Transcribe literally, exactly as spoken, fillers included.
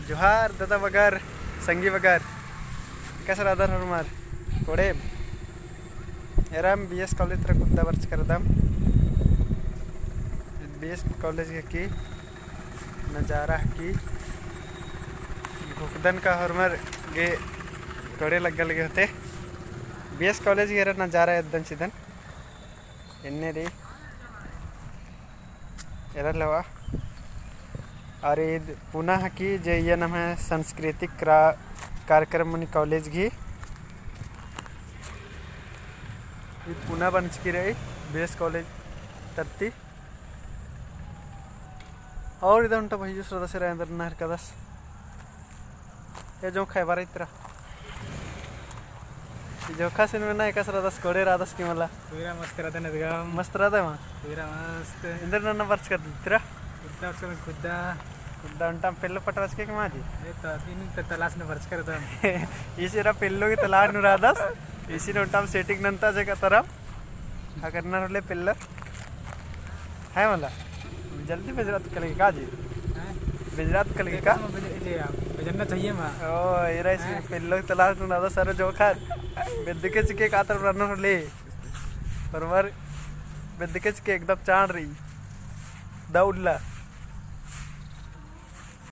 जोहार दादा बगर, संगी बगर, एकासे रअदर होरमर कोड़े? एरम बीएस कॉलेज तरा कुद्दा बरचका रअदम। बीएस कॉलेज गे की नजारा हकी। घुकदन का होरमर गे कोड़े लग्गा लगे होते। बीएस कॉलेज गे एरा नजारा एद्दन चिदन। एन्ने रई एरा लवा। और ईद पुना हकी जे इय्या नम्है सांस्कृतिक क्रा-, कार्यक्रम मनी कॉलेज गही। ईद पुना बरचकी रई बीएस कॉलेज तरती। और इदा ओन्टा भैया सरदा से राजेंद्र नहर का दस। ए जोंखा एबारा इतरा। ई जोंखा सिन मेना एकासे रअदस, कोड़े रअदस की मला? पूरा मस्त रअदन एदगम। मस्त रअदम? पूरा मस्त। एन्देर नना बरचकर इतरा? कुद्दा बरचकर कुद्दा। कुद्दा ओन्टाम पेल्लो पटरचके की माजी? ए तो अदिन तो तलास नू बरचकर दम। ईस एरा पेल्लो की तलास नू रअदस। ईसिन ओन्टाम setting नन्ता जे कतरम। अगर नर होले पेल्लो। है मला, जल्दी बेजरात कलगी का जी? हैं? बेजरात कलगी का? देखो, बेज-, जे आप, बेजरना चाहिए मा। ओ, एरा इस हैं? पेल्लो तलास नू रअदस सर जोंखा। बेद्दके चिके कातर रअनर होले। परवर बेद्दके चिके एकदम चाँड़ रई। दौड़ला।